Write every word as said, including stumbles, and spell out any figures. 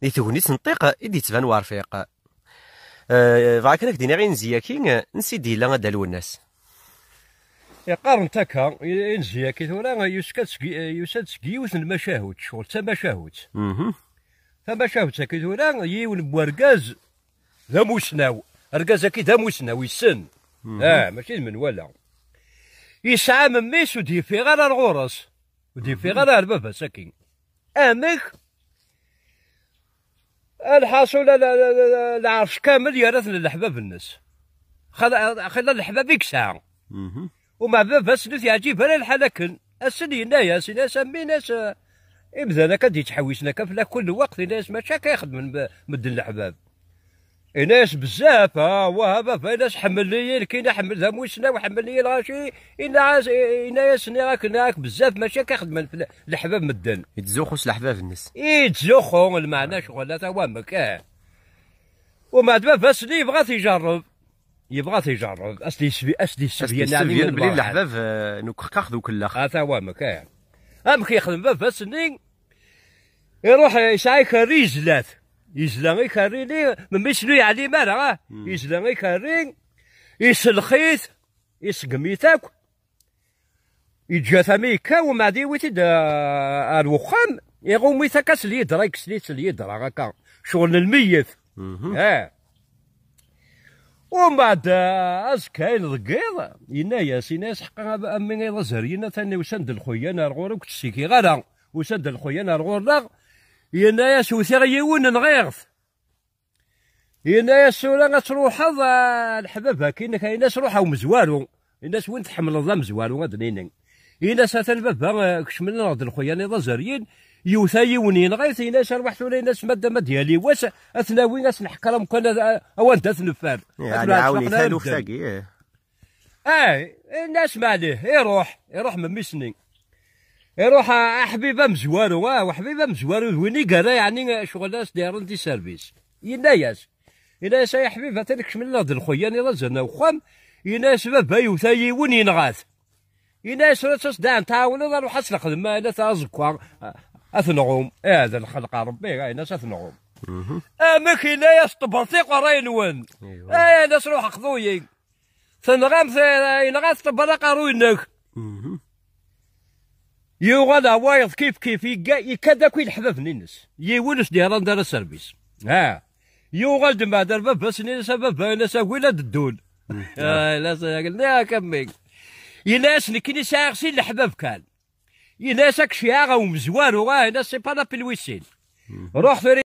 I tegnit n ṭṭiq i d-yettban werfiq. Eh, bɣa kan ad k-d-iniɣ inzi-agi, eh, n sidi yella Dda Lwennas. Iqqaren-t akka, i-, inzi-agi tura yuska-d seg, yusa-d seg yiwet n tmacahut, ccɣel d tamacahut. Mhm. Tamacahut-agi tura, yiwen n wergaz d amusnaw. Argaz-agi d amusnaw, yessen. Mhm. Ah, mačči d menwala. Yesɛa memmi-s ur d-yeffiɣ ara ar ɣur-s. Ur d-yeffiɣ ara ar baba-s-agi. Amek? Lḥaṣul, la, la, la, la, lɛerc kamel yerra-t n leḥbab-nnes. Xala, xila leḥbab i yesɛa. Mhm. Uma baba-s ur t-yeɛǧib ara lḥal akken. Ass-n yenna-yas, yenna-yas, a mmi, yenna-yas, eh, imdanen akka d-yettḥewwisen akka fell-ak kul lweqt, yenna-yas, mačči akka i xeddmen be-, medden leḥbab. Yenna-yas bezzaf, ah, wah, a baba, yenna-yas, ḥemmel-iyi, nekkini ḥemmel d amusnaw, ḥemmel-iyi lɣaci, yenna-yas, yenna-yas, nniɣ-ak, nniɣ-ak bezzaf, mačči akka i xeddmen fell-, leḥbab medden. Yettzuxxu s leḥbab-nnes. Yettzuxxu, lmeɛna ccɣel, ata wamek, ah. Uma d baba-s-nni yebɣa ad t-ijerreb. Yebɣa ad t-ijerreb. As-d-yesbi-, as-d-yessebyen, as-d-yessebyen yeɛni belli lberhan. Leḥbab, eh, n ukeqqax d ukellex. Ata wamek, eh. Amek yexdem baba-s-nni? Iruḥ, eh, yesɛa ikerri, yezla-t. Yezla ikerri-nni, memmi-s-nni ur yeɛlim ara, ah. Hmm. Yezla ikerri, isellex-it, iseggem-it akk. Yeǧǧa-t am yekka, umbeɛd yewwi-t-id, ah, ar wexxam, iɣumm-it akka s lyidra, yekkes-it s lyidra akka, ccɣel n lmeyyet. Mhm. Ah. Umbeɛd, ah, azekka ayen deg yiḍ, yenna-yas, yenna-yas, ḥeqqa a, a mmi, iḍ azeryin, atan usan-d lxuyyan ar ɣur-i, ur k-ttcekiɣ ara, usan-d lxuyyan ar ɣur-neɣ, yenna-yas, wtiɣ yiwen, nɣiɣ-t. Yenna-yas, tura ad truḥeḍ, ah, leḥbab-agi-inek, yenna-yas, ruḥ a umezwaru. Yenna-yas, win tḥemmleḍ d amezwaru, ad d-nini. Yenna-yas, atan baba, ah, kecmen-aneɣ-d lxuyyan iḍ azeryin, yewta yiwen yenɣa-t, yenna-yas, arwaḥ tura, yenna-yas, ma d-, ma d-yali wass, ad t-nawi, ad t-neḥker amkan, ad, a, a wanda ad t-neffer. Ad t-nɛawed taluft-agi, ih. Ah, yenna-yas, maɛlih, iruḥ, iruḥ memmi-s-nni. Iruḥ a-, aḥbib amezwaru, ah, aḥbib amezwaru, d win i yerra, yeɛni, ccɣel as-d-yerren di service. Yenna-yas, yenna-yas, ay aḥbib, atan kecmen-aneɣ-d lxuyyan iḍ azeryin ar wexxam, yenna-yas, baba yewta yiwen, yenɣa-t. Yenna-yas, tura ad tas-d ad tɛawneḍ, ad nruḥ ad s-nexdem, ah, la ta aẓekka, ah, ad t-nɣum. Eh, d lxelq n Rebbi, ah, yenna-yas, ad t-nɣum. Mhm. Amek, yenna-yas, ṭebbret iqerray-nwen. Aywa. Ah, yenna-yas, ruḥ xḍu-yi. Tenɣam-t, yenɣa-t, ṭebber aqerruy-nnek. Mhm. Yuɣal wayeḍ kif kif, yegga-, yekka-d akk i leḥbab-nni-ines. Yiwen ur s-d-yerra anda ara service. Ha. Yuɣal-d mbeɛd ar baba-s, yenna-as, a baba, yenna-as, agil ad ddun. Mhm. Ah, yenna-as, agil, nniɣ-ak a mmi. Yenna-as, nekkini sɛiɣ sin leḥbab kan. Yenna-as, ad k-ceyɛeɣ a umezwaru, ah, yenna-as, c'est pas la peine wis sin. Mhm. Ruḥ tura